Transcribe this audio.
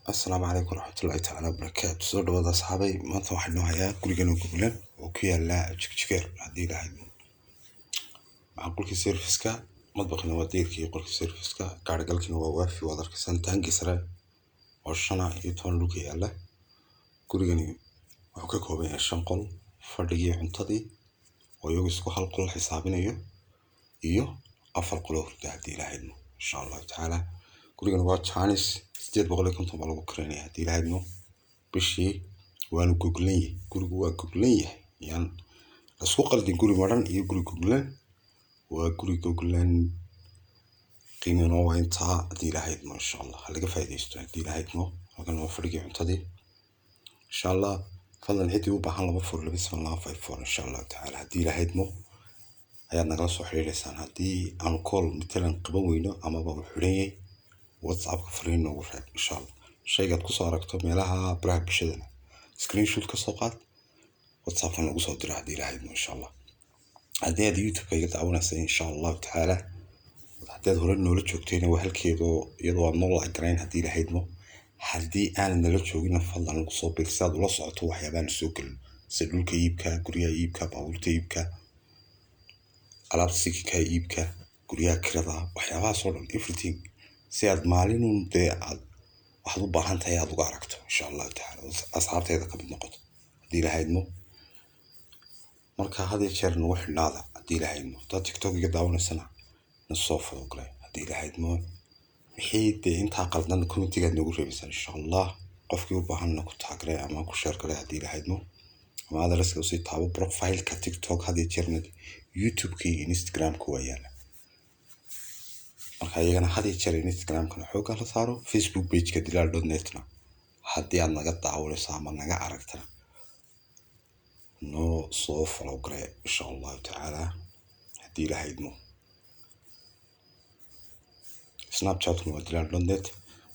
Asalaamu calaykum waraxmatullaahi tacaala wabarakaatu. Soo dhawaada asxaabay. Maanta waxaan noo hayaa gurigan oo goglan oo ku yaala Jigjigeer, haddii Ilaahay idmo. Macquulkii service-ka, madbaqina waa deyrkii iyo qolkii service-ka, gaarigalkiina waa waafi. Waad arkaysaan taangi sare oo 15 dhulka yaala. Gurigani wuxuu ka kooban yahay shan qol, fadhigii, cuntadii oo iyagu isku hal qol xisaabinayo, iyo afar qol oo hurda, haddii Ilaahay idmo, insha Allahu tacaala. Gurigan waa jaanis 850 baa lagu kireynaya, haddii Ilaahay idmo, bishii. Waanu goglan yahay, gurigu waa goglan yahay. Yaan laisku qaldin guri maran iyo guri goglan. Waa guri goglan, qiimihuna waa intaa, haddii Ilaahay idmo. Insha Allah ha laga faa'iidaysto, haddii Ilaahay idmo. Halkan waa fadhigii, cuntadii, insha Allah. Fadlan ciddii u baahan 2427254, insha Allahu tacaala, haddii Ilaahay idmo, ayaad nagala soo xiriireysaan. Haddii aanu call matalan qaban weyno amaba uu xidhan yahay, WhatsAppka fariin noogu reeb, insha Allah. Shaygaad kusoo aragto meelaha baraha bulshadana screenshot ka soo qaad, WhatsAppka noogu soo diro, haddii Ilaahay idmo, insha Allah. Haddii aad YouTube-ka iga daawanaysa, insha Allahu tacaala, haddii aad hore noola joogtayna waa halkeedoo, iyadoo aad noo like garayn, haddii Ilaahay idmo. Haddii aanad nala joogina, fadlan nagu soo biir si aad ula socoto waxyaabahan soo gelin, sida dhulka iibka, guryaha iibka, baabuurta iibka, alaabta sikinka iibka, guryaha kirada, waxyaabahaas oo dhan, everything, si aad maalinun dee aad waxaad u baahan tahay aad uga aragto, insha Allahu tacaala, asxaabteeda ka mid noqoto, haddii Ilaahay idmo. Marka had iyo jeer nagu xidhnaada, haddii Ilaahay idmo. Haddaad TikTok iga daawanaysana, na soo follow garee, haddii Ilaahay idmo. Wixii dee intaa qaldan comment-igaad noogu reebaysaa, insha Allah. Qofkii u baahanna ku tag garee ama ku share garee, haddii Ilaahay idmo, ama adreska usii taabo profile-ka TikTok. Had iyo jeerna YouTube-ka iyo Instagram-ka waa yaala. Marka iyagana had iyo jeer Instagramkana xoogga la saaro, Facebook pageka dilaal.net-na haddii aad naga daawanayso ama naga aragtana, noo soo follow garee, insha Allahu tacaala, haddii Ilaahay idmo. Snapchatkuna waa dilaal.net.